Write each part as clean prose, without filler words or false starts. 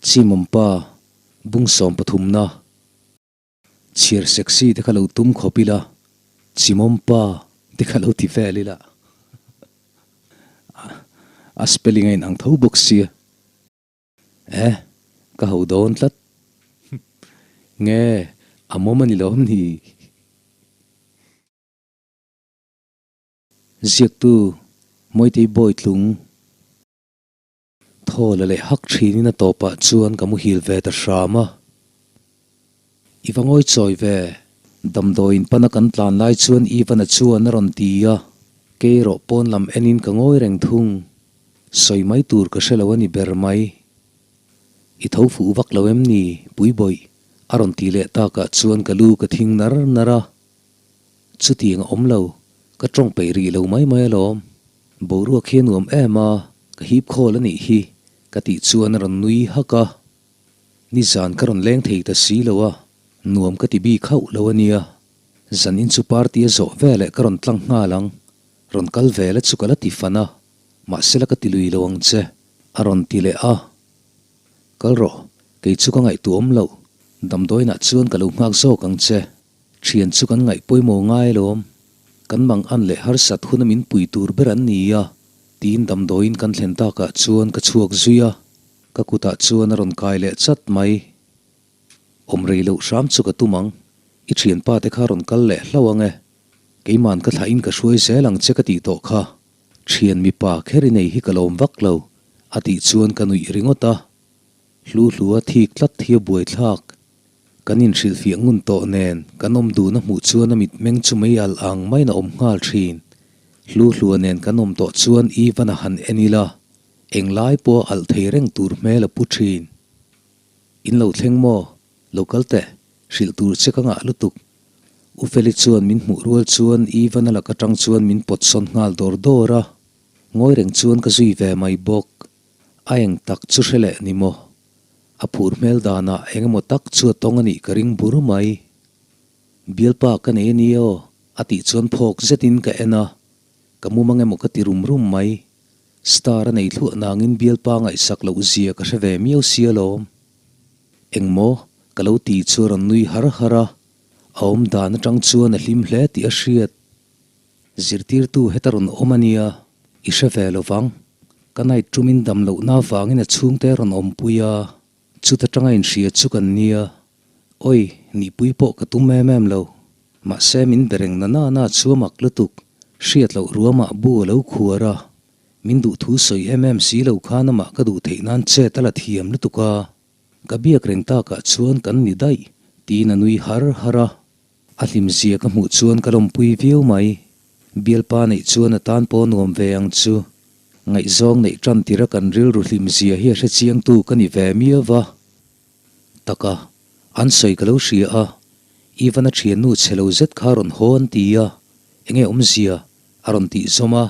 Chimawmpa, bung sawmpathumna, chhiar sexy te kha lo tum khawp ila, Chimawmpa te kha lo ti vel ila. A spelling a inang tho bawk sia. Eh, ka ho dawn tlat. Nge, a mawm a ni lawm ni? Ziaktu, Mawitei Bawitlung. Thaw la leh hak thinin a tawpah chuan ka muhil ve ta hram a. I va ngawi chawi ve, damdawiin pana kan tlan lai chuan Ivan-a chuan a rawn ti a, kei erawh pawn lam enin ka ngawi reng thung. Sawi mai tur ka hre lo a ni ber mai. I tho fuh vak lo em ni, Puibawih? a rawn ti leh takah chuan ka lu ka thing nar nar a. Chutiang a awm lo, ka tawng peih rih lo mai mai alawm. Boruak hi a nuam em a, ka hip khawl a nih hi, ka tih chuan a rawn nui hak a. Nizan ka rawn leng thei ta si lo a, nuam ka ti bik hauh lo a nia. Zanin chu party a zawh veleh ka rawn tlang nghal ang, rawn kal vela chu ka la ti fan a, mahse la ka ti lui lo ang che, a rawn ti leh a. Kal rawh, kei chu ka ngaihtuah awm loh, damdawiinah chuan ka lo nghak zawk ang che. Thian chu kan ngaih pawimawh ngai alawm. Kan mang an leh harsat huna min pui tur ber an ni a, tiin damdawiin kan thlen takah chuan ka chhuak zui a, ka kutah chuan a rawn kai leh chat mai. Awm rei loh hram chu ka tum ang, i thianpa te kha rawn kal leh hlauh ang e. Keiman ka thlahin ka hruai zel ang che ka tih tawh kha. Thian mipa kher i nei hi ka lawm vak lo, a tih chuan ka nuih ringawt a. Hlu hlua thik tlat hi a buaithlak. Kan inhrilhfiah ngun tawh nen kan awm dun a hmuh chuan a mitmeng chu mei alh ang maiin a awm nghal thin. Hlu hlua nen kan awm tawh chuan Ivan a han en ila, englai pawh a alh thei reng tur hmel a pu thin. In lo thleng maw? Lo kal teh, hrilh tur che ka ngah lutuk. U Feli chuan min hmuh rual chuan Ivan a lak atang chuan min pawt sawn nghal dawr dawr a, ngawi reng chuan ka zui ve mai bawk. A eng tak chu hre leh ni maw? A phur hmel danah eng emaw tak chu a tawng a nih ka ring bur mai. Bialpa ka nei a ni aw, a tih chuan phawk zetin ka en a, ka mumang emaw ka ti rum rum mai. Star a nei thluah nangin bialpa ngaihsak loh zia ka hre ve miau sia lawm. Eng maw? Ka lo ti chu a rawn nui har har a, a awm dan atang chuan a hlim hle tih a hriat. Zirtirtu heta rawn awm a nia, i hre ve lo vang. Ka night tumin dam lohna avangin a chhungte a rawn awmpui a, chuta tanga inhria chu kan nia. Oi, nihpui pawh ka tum em em lo. Mahse min be reng na na na chu a mak lutuk, hriat loh ruamah bu a lo khuar a. Min duh thu sawi em em si lo khan amah ka duh theih nan chet a la thiam lutuk a. Ka biak reng takah chuan kan ni daih, tiin a nui har har a. A hlimzia ka hmuh chuan ka lawmpui viau mai. Bialpa neih chuan a tan pawh nuam ve ang chu. Ngaihzawng neih tan tira kan rilru hlimzia hi a hre chiangtu ka ni ve miau va. Taka, an sawi ka lo hria a, Ivan-a thiannu chhe lo zet kha rawn haw an ti a, enge awmzia a rawn tih zawm a.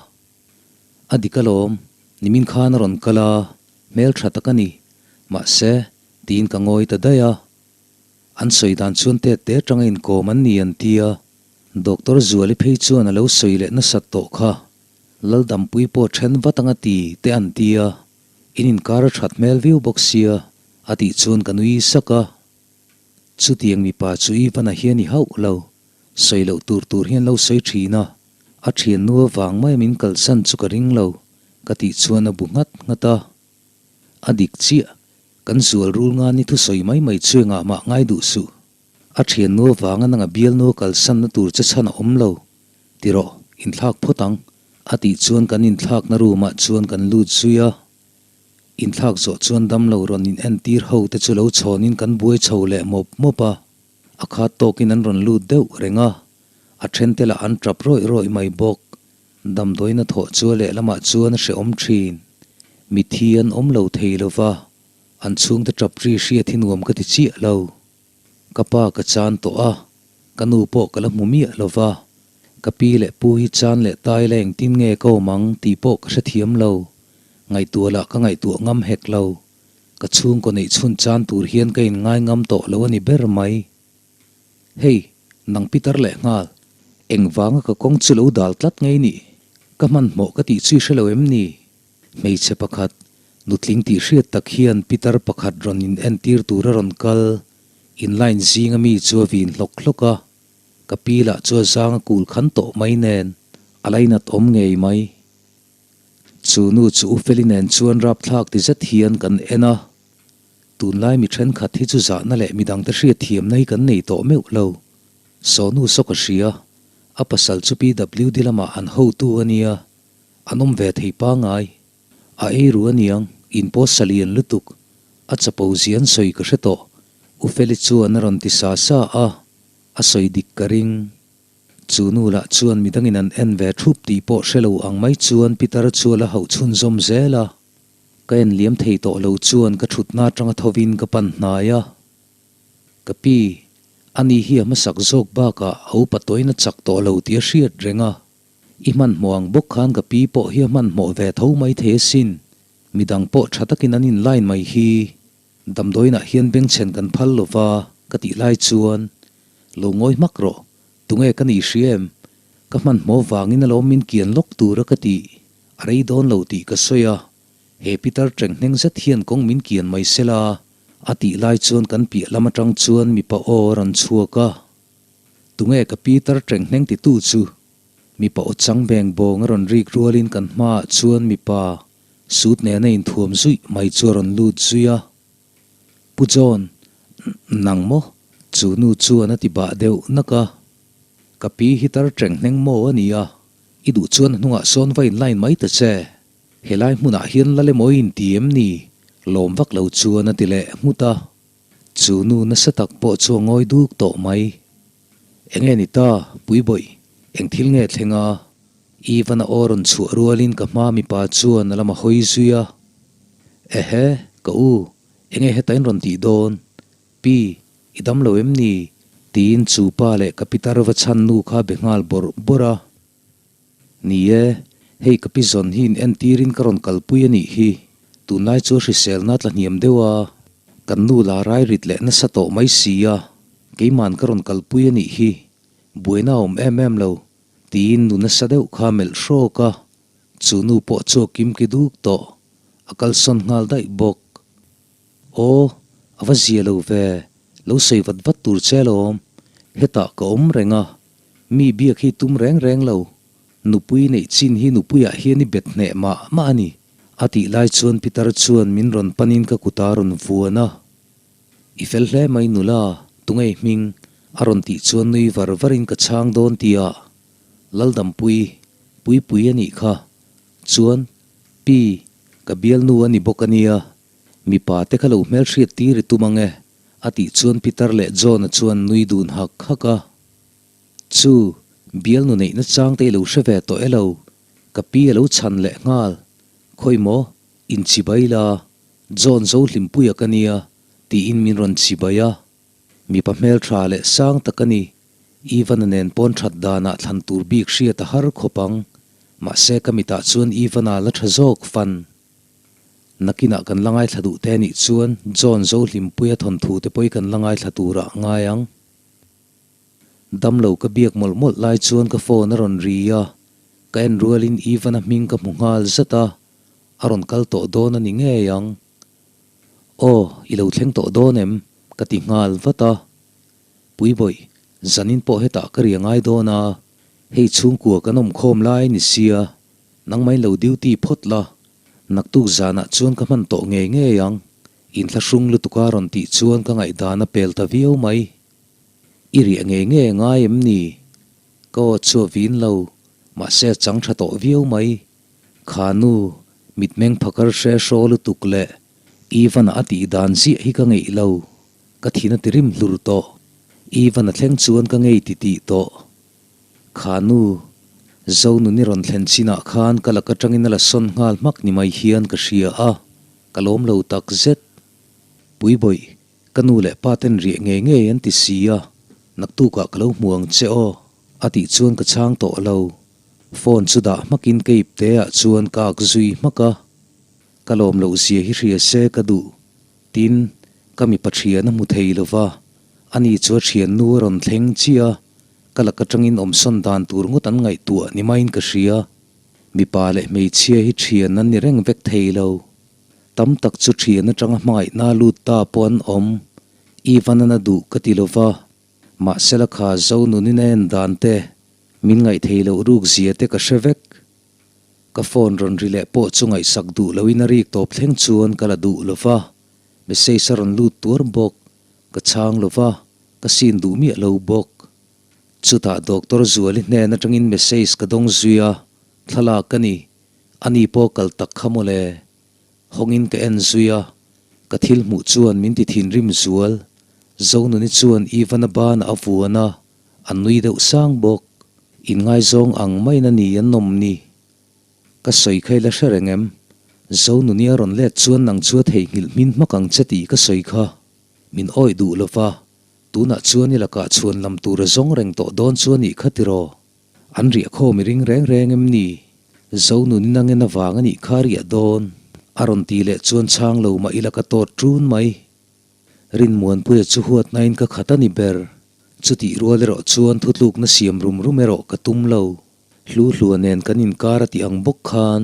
A dik alawm, nimin khan a rawn kal a, hmeltha tak a ni. Mahse, tiin ka ngawi ta daih a. An sawi dan chuan tet te atanga inkawm an ni an ti a, Doctor Zuali phei chuan a lo sawi leh nasat tawh kha. Laldampui pawh then vat anga ti te an ti a, in inkar a that hmel viau bawk sia a tih chuan ka nui sak a. Chutiang mipa chu Ivan-a hian i hauh lo, sawi loh tur tur hian lo sawi thin a, a thiannu avang mai min kalsan chu ka ring lo ka tih chuan a bu nghat nghat a. A dik chiah, kan zual rul nga ni thusawi mai mai chu engah mah ngai duh suh. A thiannu avanga nanga bialnu a kalsanna tur che chhan a awm lo. Ti rawh, inthlak phawt ang. A tih chuan kan inthlakna room ah chuan kan lut zui a. Inthlak zawh chuan damlo rawn in entir ho te chu lo chhawnin kan buai chho leh mawp mawp a. A khat tawkin an rawn lut deuh reng a. A then te lah an tap rawih rawih mai bawk. Damdawiin a thawh chu a lehlamah chuan a hrehawm thin. Mithi an awm lo thei lo va, an chhungte tap ri hriat hi nuam ka ti chiah lo. Ka pa ka chan tawh a, ka nu pawh ka la hmu miah lo va. Ka pi leh pu hi chan leh tai la engtin nge ka awm ang tih pawh ka hrethiam lo. Ngaihtuah lah ka ngaihtuah ngam hek lo. Ka chhungkaw neih chhun chan tur hian ka inngai ngam tawh lo a ni ber mai. Hei, nang Peter leh nghal, engvanga ka kawng chu lo dal tlat ngei ni? Ka hmanhmawh ka tih chu i hre lo em ni? Hmeichhe pakhat, Nutling tih hriat tak hian pitar pakhat rawn in entir tur a rawn kal, in line zinga mi chu a vin hlawk hlawk a, ka pi lah chu a zang a kul khan tawh mai nen a lainat awm ngei mai. Chu nu chu U Feli nen chuan rapthlak ti zet hian kan en a, tunlai mi thenkhat hi chu zahna leh midangte hriatthiamna hi kan nei tawh meuh lo. Saw nu saw ka hria, a pasal chu PWD lamah an hotu a nia, an awm ve thei pangai. A ei ru aniang, in pawh sa lian lutuk, a chapo zia an sawi ka hre tawh, U Feli chuan a rawn ti sa sa a, a sawi dik ka ring. Chu nu lah chuan midangin an en ve thup tih pawh hre lo ang mai chuan Peter chu a la hauh chhunzawm zel a, ka en liam thei tawh lo chuan ka thutna atanga thovin ka pan hnai a. Ka pi, ani hi a hmasak zawk bakah a upa tawhin a chak tawh lo tih a hriat reng a. I hmanhmawh ang bawk khan ka pi pawh hi a hmanhmawh ve tho mai thei asin. Midang pawh tha takin an in line mai hi. Damdawiinah hian bengchhen kan phal lo va ka tih lai chuan, Lo ngawi hmak rawh, tunge ka nih hria em? Ka hmanhmawh vangin alawm min kian lawk tura ka tih. A rei dawn lo tih ka sawi a. He pitar tenghneng zet hian kawng min kian mai sela a tih lai chuan kan piah lam atang chuan mipa aw a rawn chhuak a. Tunge ka pitar tenghneng titu chu? Mipa aw chang beng bawng a rawn rik rualin kan hmaah chuan mipa suit nena inthuam zuih mai chu a rawn lut zui a. Pu John, nang maw? Chu nu chuan a ti bah deuh nak a. Ka pi hi tar tenghneng maw a ni a, i duh chuan a hnungah sawn va in line mai ta che. Helai hmunah hian lal emaw i inti em ni? Lawm vak lo chuan a ti leh nghut a. Chu nu nasa tak pawh chu a ngawi duk tawh mai. Enge ni ta, Puibawih, eng thil nge thleng a? Ivan a aw rawn chhuah rualin ka hma mipa chuan a lam a hawi zui a. Ehe, ka u, enge heta in rawn tih dawn? Pi, i dam lo em ni? Tiin chu pa leh ka pitar va chhan nu kha be nghal bawrh bawrh a. Ni e, hei ka pi zawn hi in entirin ka rawn kalpui a nih hi. Tunlai chu a hriselna tla hniam deuh a, kan nu la rai rit leh nasa tawh mai si a, keiman ka rawn kalpui a nih hi. Buaina a awm em em lo, tiin nu nasa deuh kha melh hrawk a, chu nu pawh chu a kimki duk tawh, a kalsawn nghal daih bawk. Aw, a va zia lo ve, lo sawi vat vat tur che alawm, hetah ka awm reng a, Mi biak hi tum reng reng lo, nupui neih chin hi nupuiah hian i bet hneh mah mah a ni, a tih lai chuan Pitar chuan min rawn panin ka kut a rawn vuan a. I fel hle mai nula, tungei hming? a rawn tih chuan nui var varin ka chhang dawn tia Laldampui, Puipui a nih kha. Chuan, Pi, ka bialnu a ni bawk a nia, mipa te kha lo hmelhriat tir i tum ang e, A tih chuan Peter leh John-a chuan nui dun hak hak a. Chu, bialnu neihna chang te i lo hre ve tawh e lo, ka pi a lo chhan leh nghal. Khawi maw, in chibai la, John zo hlimpuia ka nia, tiin min rawn chibai a. Mipa hmeltha leh sang tak a ni, Ivan-a nen pawn that danah thlan tur bik hriat a har khawp ang. Mahse ka mitah chuan Ivan-a la tha zawk fan. Nakinah kan la ngaithla duh te anih chuan John Zohlimpuia thawnthu te pawh i kan la ngaithla turah a ngai ang. Damlo ka biak mawlh mawlh lai chuan ka phone a rawn ri a, ka en rualin Ivan-a hming ka hmu nghal zat a, a rawn kal tawh dawn a ni ngei ang. Aw, i lo thleng tawh dawn em? ka ti nghal vat a. Puibawih, zanin pawh hetah ka ri a ngai dawn a, hei chhungkua kan awmkhawm lai a ni sia, Nangmah in lo duty phawt la, naktuk zanah chuan ka hman tawh ngei ngei ang, inthlahrung lutuk a rawn tih chuan ka ngaihdan a pel ta viau mai. I riah ngei ngei a ngai em ni? Ka aw chu a vin lo, mahse a chang tha tawh viau mai. Kha nu, mitmeng phakar hre hraw lutuk leh Ivan-a a tih dan ziah hi ka ngeih lo, ka thin a ti rim hlur tawh. Ivan-a thleng chuan ka ngei titih tawh. Kha nu, Zonuni rawn thlen chinah khan ka lak atangin a la sawn nghal hmak ni mai hian ka hria a, ka lawm lo tak zet. Puibawih, ka nu leh pa ten riah ngei ngei an ti si a, naktukah ka lo hmu ang che aw, a tih chuan ka chhang tawh lo. Phone chu dah hmakin ka ip te ah chuan ka ak zui hmak a, ka lawm loh zia hi hria se ka duh. Tin, ka mipa thian a hmu thei lo va, ani chu a thiannu a rawn thleng chiah a, Ka lak atangin awmsawn dan tur ngawt an ngaihtuah ni maiin ka hria. Mipa leh hmeichhia hi thian an ni reng vek thei lo. Tam tak chu thian atanga hmangaihna lut ta pawh an awm. Ivan-an a duh ka ti lova, mahsela kha Zonunin a en dan te, min ngaihthei loh ruk zia te ka hre vek. Ka phone rawn ri leh pawh chu ngaihsak duh loin a rik tawp thleng chuan ka la duh lova, message a rawn lut tuar bawk. Ka chhang lova, ka sin duh miah lo bawk. Chutah Doctor Zuali hnen atangin message ka dawng zui a, thlalak ka ni. Ani pawh kal tak kha mawle. Hawngin ka en zui a, ka thil hmuh chuan min ti thinrim zual. Zonuni chuan Ivan-a banah a vuan a, a nui deuh sang bawk. Inngaizawng ang maiin a ni an awm ni. Ka sawi kha i la hre reng em? Zonuni a rawn let chuan nang chu a theihnghilh hmin hmak ang che tih ka sawi kha. Min awih duh lo va, tunah chuan i lakah chhuan lam tur a zawng reng tawh dawn chu a nih kha tiraw? An riah khawm i ring reng reng em ni? Zonunin a ngen avang a nih kha riah dawn. A rawn ti leh chuan chhang lo mah ila ka tawt ṭun mai. Rinmuanpuia chu huatnain ka khat a ni ber. Chutih rual erawh chuan thutlukna siam rum rum erawh ka tum lo. Hluhlua nen kan inkar a tih ang bawk khan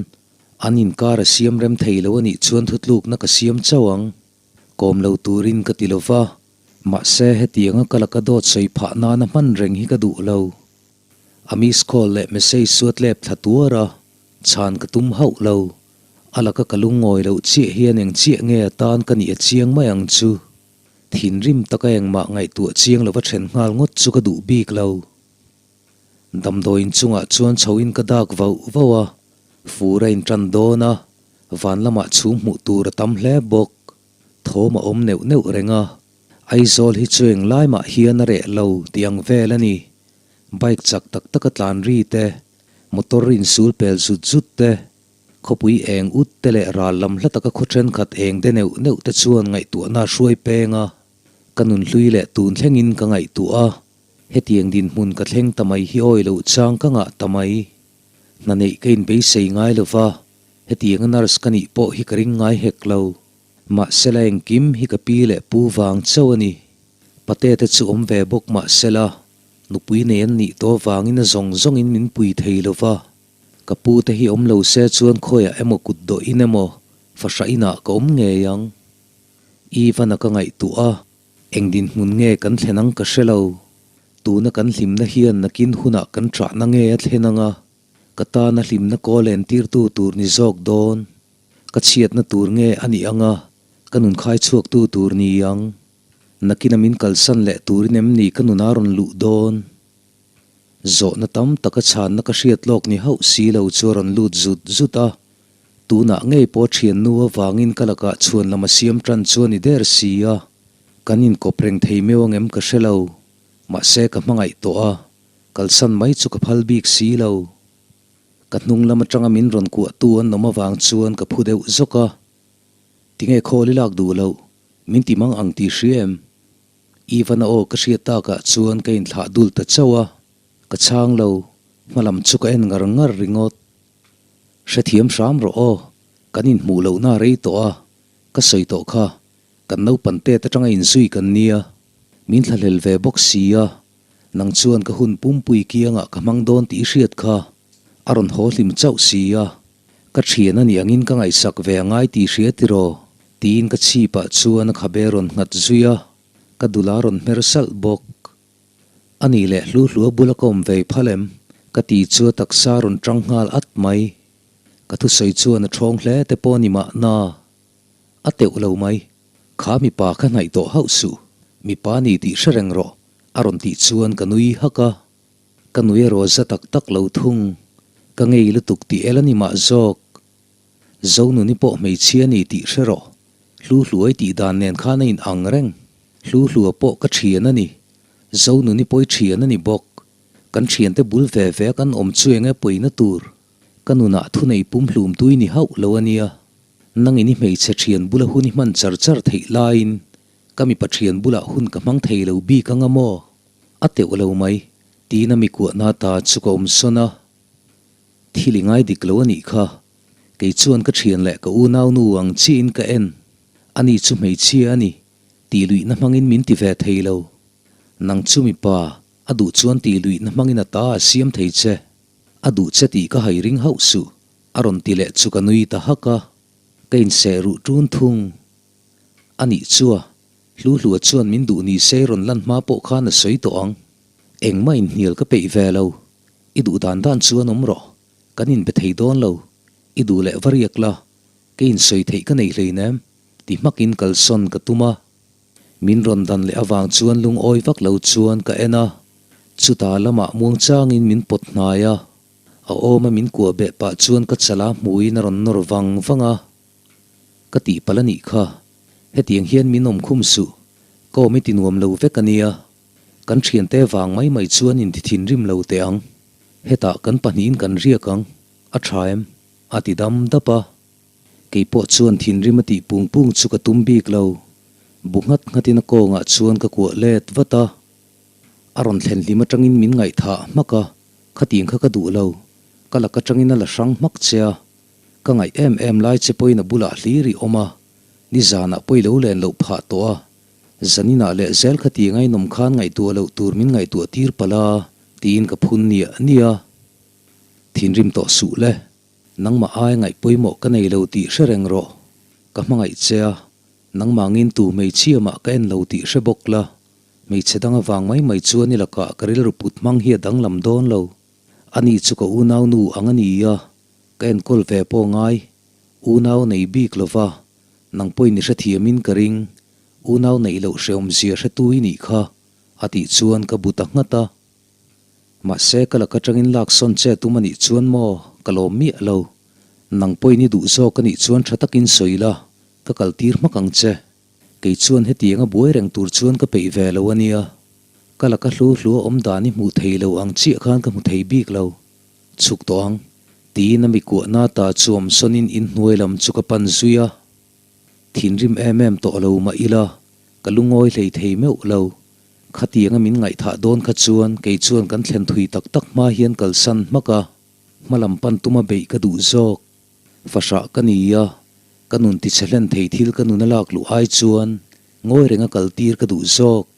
an inkar a siam rem thei lo a nih chuan thutlukna ka siam chauh ang. Kawm lo turin ka ti lo va, mahse hetianga ka laka dawt sawi phah nana hman reng hi ka duh lo. A miss call leh message chu a tlep thla tuar a, chhan ka tum hauh lo. A laka ka lungngawi loh chiah hian eng chiah nge a tan ka nih a chiang mai ang chu. Thinrim taka engmah ngaihtuah chiang lova then nghal ngawt chu ka duh bik lo. Damdawiin chungah chuan chhoin ka dak vauh vauh a, fur a intan dawn a, van lamah chhum hmuh tur a tam hle bawk. Thawm a awm neuh neuh reng a, Aizawl hi chu eng lai mah hian a reh lo tih ang vel a ni. Bike chak tak taka tlan ri te, motor insul pel zut zut te, khawpui eng ut te leh ral lam hla taka khaw thenkhat eng de neuh neuh te chuan ngaihtuahna a hruai peng a, ka nunhlui leh tun thlengin ka ngaihtuah a. Hetiang dinhmun ka thleng ta mai hi awi loh chang ka ngah ta mai. Hna neih ka inbeisei ngai lo va, hetianga nurse ka nih pawh hi ka ring ngai hek lo. Mahsela engkim hi ka pi leh pu vang chauh a ni. Pate te chu awm ve bawk mahsela, nupui nei an nih tawh vangin a zawng zawngin min pui thei lo va. Ka pu te hi awm lo se chuan khawiah emaw kut dawhin emaw fahrah inah ka awm ngei ang. Ivan-a ka ngaihtuah a. Eng dinhmun nge kan thlen ang ka hre lo. Tuna kan hlimna hian nakin hunah kan ṭahna nge a thlen ang a, ka tana hlimna kawl entirtu tur ni zawk dawn. Ka chhiatna tur nge a nih ang a, ka nun khai chhuaktu tur ni ang. Nakina min kalsan leh turin em ni ka nuna rawn luh dawn? Zawhna tam taka chhanna ka hriat lawk ni hauh si lo chu a rawn lut zut zut a. Tunah ngei pawh thiannu avangin ka lakah chhuan lam a siam tan chu a ni der si a, kan inkawp reng thei meuh angem ka hre lo. Mahse ka hmangaih tawh a, kalsan mai chu ka phal bik si lo. Ka hnung lam atanga min rawn kuahtu an awm avang chuan ka phu deuh zawk a, Tinge khawl i lak duh loh, min ti mang ang tih hria em? Ivan-a aw ka hriat takah chuan ka inthlah dul ta chauh a, ka chhang lo, hmalam chu ka en ngar ngar ringawt. Hrethiam hram rawh aw, kan inhmuh lohna a rei tawh a, ka sawi tawh kha, kan naupan tet atanga inzui kan nia, min thlahlel ve bawk si a, nang chuan ka hun pumpui kiangah ka hmang dawn tih i hriat kha, a rawn haw hlim chauh si a, ka thian a nih angin ka ngaihsak ve a ngai tih hria tiraw? tiin ka chhipah chuan a khabe rawn nghat zui a, ka dul a rawn hmer salh bawk. A nih leh hlu hlua bula ka awm vei phal em? Ka ti chu a taksa rawn tang nghal at mai. Ka thusawi chuan a thawng hle te pawh a ni mahna. A teuh lo mai. Kha mipa kha hnaih tawh hauh suh. Mipa ni tih hre reng rawh, a rawn tih chuan ka nui hak a. Ka nui erawh za tak tak lo thung. Ka ngei lutuk tih el a ni mah zawk. Zonuni pawh hmeichhia ni tih hre rawh. Hlu hluai tih dan nen khan a in ang reng. Hlu hlua pawh ka thian a ni. Zonuni pawh i thian a ni bawk. Kan thiante bul ve ve a kan awm chu enge pawina tur. Ka nunah thunei pum hlum tui ni hauh lo a nia. Nangin i hmeichhe thian bula hun i hman char char theih laiin ka mipa thian bulah hun ka hmang thei lo bik anga maw? A teuh lo mai. Tiin a mi kuahna ta chu ka awm sawn a. Thil i ngai dik lo a nih kha. Kei chuan ka thian leh ka unaunu ang chiahin ka en. Ani chu hmeichhia a ni. Tih luihna hmangin min ti ve thei lo. Nang chu mipa, a duh chuan tih luihna hmangin a ta a siam thei che. A duh che tih ka hai ring hauh suh, a rawn ti leh chu ka nui ta hak a. Ka inseh ruh ṭun thung. A nih chua, Hluhlua chuan min duh ni se rawn lan hma pawh khan a sawi tawh ang. Engmah inhnial ka peih ve lo. I duh dan dan chuan awm rawh. Kan inbe thei dawn lo. I duh leh va riak la. Ka insawi theih ka nei hleinem. Ti hmakin kalsawn ka tum a. Min rawn dan leh avang chuan lungawi vak lo chuan ka en a. Chutah lamah muangchangin min pawt hnai a. A awma min kuah beh pah chuan ka chala hmuiin a rawn nawr vang vang a. Ka tihpalh a nih kha. Hetiang hian min awm khum suh. Ka awm i ti nuam lo vek a nia. Kan thiante vang mai mai chuan inti thinrim lo teh ang. Hetah kan pahnihin kan riak ang. A tha em? A ti dam dap a. Kei pawh chuan thinrim a tih pung pung chu ka tum bik lo. Bu nghat nghatin a kawngah chuan ka kuah let vat a. A rawn thlen hlim atangin min ngaihthah hmak a, khatiang kha ka duh lo. Ka lak atangin a la hrang hmak che a. Ka ngaih em em lai che pawhin a bulah hlir i awm a, nizanah pawh i lo len loh phah tawh a. Zaninah leh zel khatiang a inawm khan ngaihtuah loh tur min ngaihtuah tir palh a, tiin ka phun niah niah a. Thinrim tawh suh le. Nangmah ai ngaih pawimawh ka nei lo tih hre reng rawh. Ka hmangaih che a, nangmah ngin tu hmeichhia mah ka en lo tih hre bawk la. Hmeichhe dang avang mai mai chuan i lakah ka rilru put hmang hi a danglam dawn lo. Ani chu ka unau nu ang a ni a, ka enkawl ve pawh ngai. Unau nei bik lo va, nang pawhin i hrethiamin ka ring. Unau neih loh hrehawmzia hretu i nih kha, a tih chuan ka bu ta nghat a. Mahse, ka lak atangin laksawn che tum a nih chuan maw, ka lawm miah lo. Nang pawhin i duh zawk a nih chuan tha takin sawi la, ka kal tir hmak ang che. Kei chuan hetiang a buai reng tur chuan ka peih ve lo a nia. Ka laka hlu hlu a awm dan i hmuh thei lo ang chiah khan ka hmu thei bik lo. Chhuk tawh ang. Tiin a mi kuahna ta chu awmsawnin inhnuai lam chu ka pan zui a. Thinrim em em tawh lo mah ila, ka lungawi hlei thei meuh lo. Khatianga min ngaihthah dawn kha chuan kei chuan kan thlen thui tak tak hma hian kalsan hmak a, hmalam pan tuma beih ka duh zawk. Fahrah ka ni a, ka nun tichhe hlen thei thil ka nun a lak luh ai chuan ngawi renga kal tir ka duh zawk.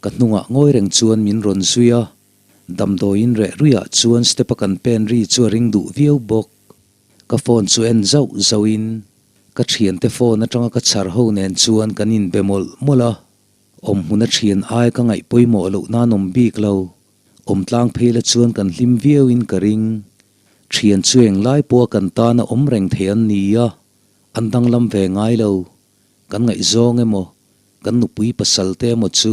Ka hnungah ngawi reng chuan min rawn zui a, damdawiin reh ruiah chuan step a kan pen ri chu a ring duh viau bawk. Ka phone chu en zauh zauhin ka thiante phone atanga ka chhar ho nen chuan kan inbe mawlh mawlh a. Awm hmun a thian ai ka ngaih pawimawh loh nan awm bik lo. Awm tlang phei la chuan kan hlim viau in ka ring. Thian chu eng lai pawh a kan tan a awm reng thei an ni a, an danglam ve ngai lo. Kan ngaihzawng emaw, kan nupui pasal te emaw chu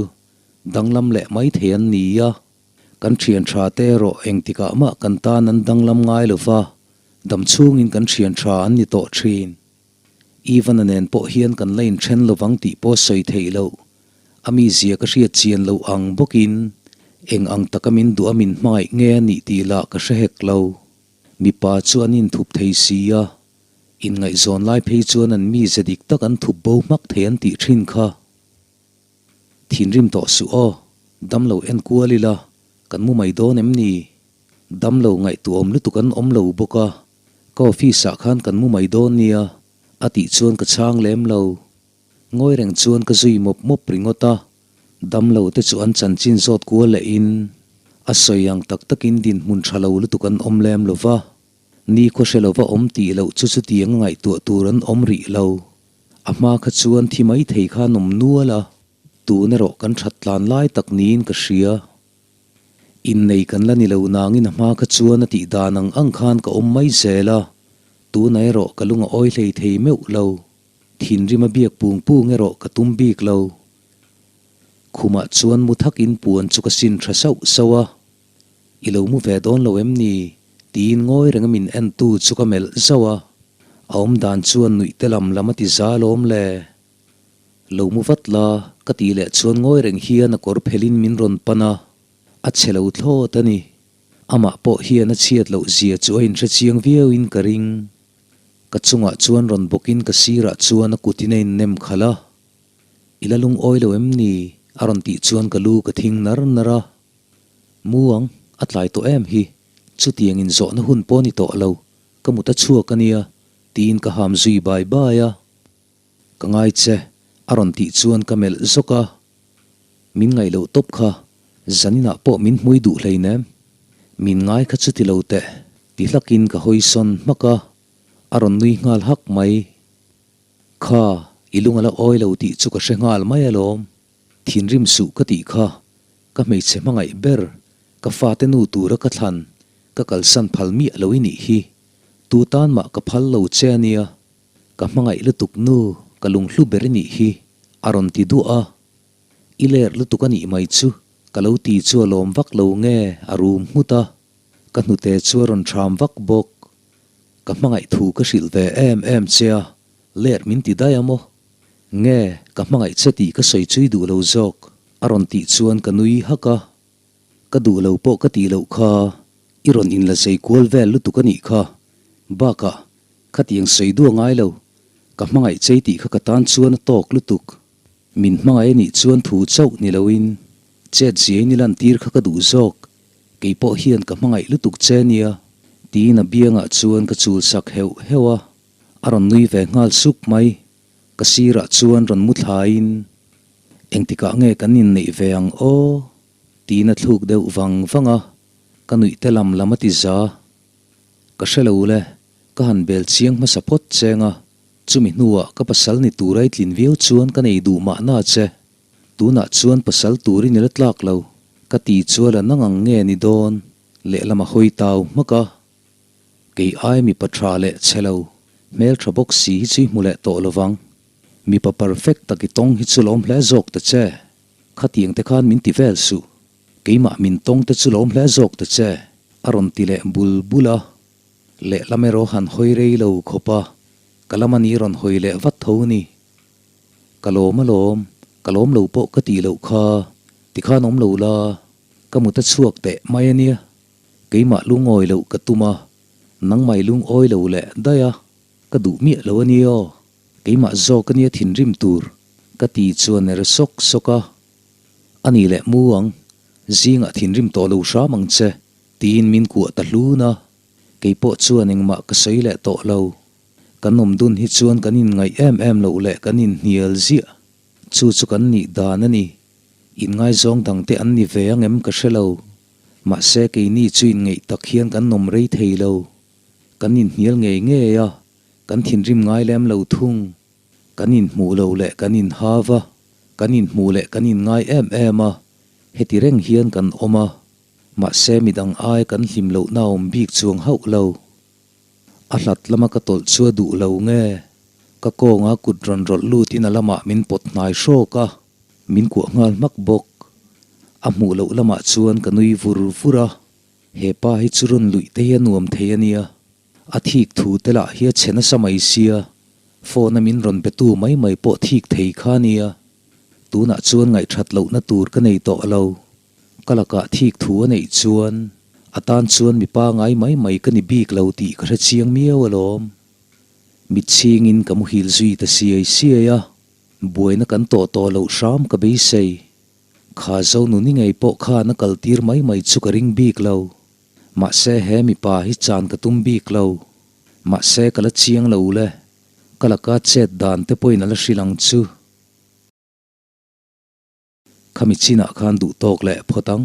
danglam leh mai thei an ni a. Kan thian tha te erawh engtikah mah kan tan an danglam ngai lo va, dam chhungin kan thian tha an ni tawh thin. Ivan-a nen pawh hian kan la inthen lovang tih pawh sawi theih loh. A mizia ka hriat chian loh ang bawkin eng ang taka min duh a min hmangaih nge a nih tih lah ka hre hek lo. Mipa chu an inthup thei si a, inngaihzawn lai phei chuan an mize dik tak an thup bo hmak thei an tih thin kha. Thinrim tawh suh aw, damlo enkual ila, kan mu mai dawn em ni? Damlo ngaihtuahawm lutuk an awm lo bawk a, Ka office ah khan kan mu mai dawn nia a tih chuan ka chhang lem lo. Ngawi reng chuan ka zui mawp mawp ringawt a, damlo te chu an chanchin zawt kual leh in a sawi ang tak takin dinhmun tha lo lutuk an awm lem lo va, nikhua hre lova awm tih loh chu chutiang a ngaihtuah tur an awm rih lo. A hma kha chuan thi mai thei khan awm nual a, tun erawh kan that tlan lai tak niin ka hria. Innei kan la ni lo nangin a hma kha chuan a tih dan ang ang khan ka awm mai zel a, tunah erawh ka lung a awi hlei thei meuh lo. Thinrim a biak pung pung erawh ka tum bik lo. Khumah chuan mu thakin puan chu ka sin tha sauh sauh a, I lo mu ve dawn lo em ni? tiin ngawi reng a min entu chu ka melh zauh a, a awm dan chuan nuih te lam lam a ti za lawm le. Lo mu vat la, ka tih leh chuan ngawi reng hian a kawr phelhin min rawn pan a, a chhe lo thlawt a ni. Amah pawh hian a chhiat loh zia chu a inhre chiang viauin ka ring. Ka chungah chuan rawn bawkin ka sirah chuan a kutin a innem khalh a. I la lungawi lo em ni? a rawn tih chuan ka lu ka thing nar nar a. Mu ang, a tlai tawh em hi, chutiang inzawhna hun pawh ni tawh lo, ka mut a chhuak a nia, tiin ka ham zui bai bai a. Ka ngai che, a rawn tih chuan ka melh zawk a. Min ngaih loh tawp kha, zaninah pawh min hmui duh hleinem. Min ngai kha chuti lo teh, ti hlakin ka hawi sawn hmak a. A rawn nui nghal hak mai. Kha, i lung a la awi lo tih chu ka hre nghal mai alawm. Thinrim suh ka tih kha, ka hmeichhe hmangaih ber, ka fate nu tura ka thlan, ka kalsan phal miah lo i nih hi. Tu tan mah ka phal lo che a nia. Ka hmangaih lutuk nu, ka lunghlu ber i nih hi, a rawn ti duah a. I ler lutuk a nih mai chu, ka lo ti chu a lawm vak lo nge, a rum nghut a. Ka hnute chu a rawn ṭham vak bawk. Ka hmangaih thu ka hrilh ve em em che a, ler min ti daih a maw? Nge, ka hmangaih che tih ka sawi chui duh lo zawk, a rawn tih chuan ka nui hak a. Ka duh lo pawh ka tih loh kha, i rawn inla zei kual vel lutuk a nih kha. Bakah, khatiang sawi duh a ngai lo, ka hmangaih chei tih kha ka tan chuan a tawk lutuk. Min hmangaih a nih chuan thu chauh ni loin chet ziain i lantir kha ka duh zawk, kei pawh hian ka hmangaih lutuk che nia, tiin a biangah chuan ka chul sak heuh heuh a, a rawn nui ve nghal suk mai. Ka sirah chuan rawn mu thlaiin, Engtikah nge kan inneih ve ang aw? tiin a thluk deuh vang vang a, ka nuih te lam lam a ti za. Ka hre lo le, ka han bel chiang hmasa phawt cheng a, chumi hnuah ka pasal ni tura i tlin viau chuan ka nei duh mahna che. Tunah chuan pasal turin i la tlak lo, ka ti chu a la nang ang nge ni dawn? Lehlam a hawi tau hmak a. Kei ai mipa tha leh chhe lo, hmel tha bawk si hi chu i hmu leh tawh lovang. Mipa perfect tak i tawng hi chu lawm hle zawk ta che. Khatiang te khan min ti vel suh. Keimah min tawng te chu lawm hle zawk ta che, a rawn ti leh bul bul a. Lehlam erawh han hawi rei lo khawp a, ka lam a ni rawn hawi leh vat tho ni. Ka lawm alawm, ka lawm lo pawh ka tih loh kha, tikhan awm lo la, ka mut a chhuak teh mai a nia. Keimah lungawi loh ka tum a, nangmai lungawi lo leh daih a, ka duh miah lo a ni aw. Keimah zawk a nia thinrim tur, ka ti chuan a ri sawk sawk a. A ni leh mu ang, zingah thinrim tawh lo hram ang che, tiin min kuah ta hlun a. Kei pawh chuan engmah ka sawi leh tawh lo. Kan awm dun hi chuan kan inngaih em em loh leh kan inhnial ziah. Chu chu kan nih dan a ni. Inngaizawng dangte an ni ve ang em ka hre lo. Mahse keini chu inngeih tak hian kan nawm rei thei lo. Kan inhnial ngei ngei a, kan thinrim ngai lem lo thung. Kan inhmuh lo leh kan inhav a, kan inhmuh leh kan inngai em em a, heti reng hian kan awm a. Mahse midang ai kan hlim lohna awm bik chuang hauh lo. A hlat lama ka tawlh chu a duh lo nge? Ka kawnga kut rawn rawlh lutin a lamah min pawt hnai hrawk a, min kuah nghal hmak bawk. A hmuh loh lamah chuan ka nui vur vur a, he pa hi chu rawn luih te hi a nuam thei a nia. A thik thu te lah hi a chhe nasa mai sia, phone a min rawn be tu mai mai pawh thik thei kha a nia. Tunah chuan ngaihthat lohna tur ka nei tawh lo. Ka lakah thik thu a neih chuan a tan chuan mi pangai mai mai ka ni bik lo tih ka hre chiang miau alawm. Mit chhingin ka muhil zui ta siai siai a, buaina kan tawh tawh loh hram ka beisei. Kha Zonuni ngei pawh khan a kal tir mai mai chu ka ring bik lo. Mahse he mipa hi chan ka tum bik lo. Mahse ka la chiang lo le, ka laka chet dan te pawhin a la hrilh ang chu. Khami chinah khan duh tawk leh phawt ang.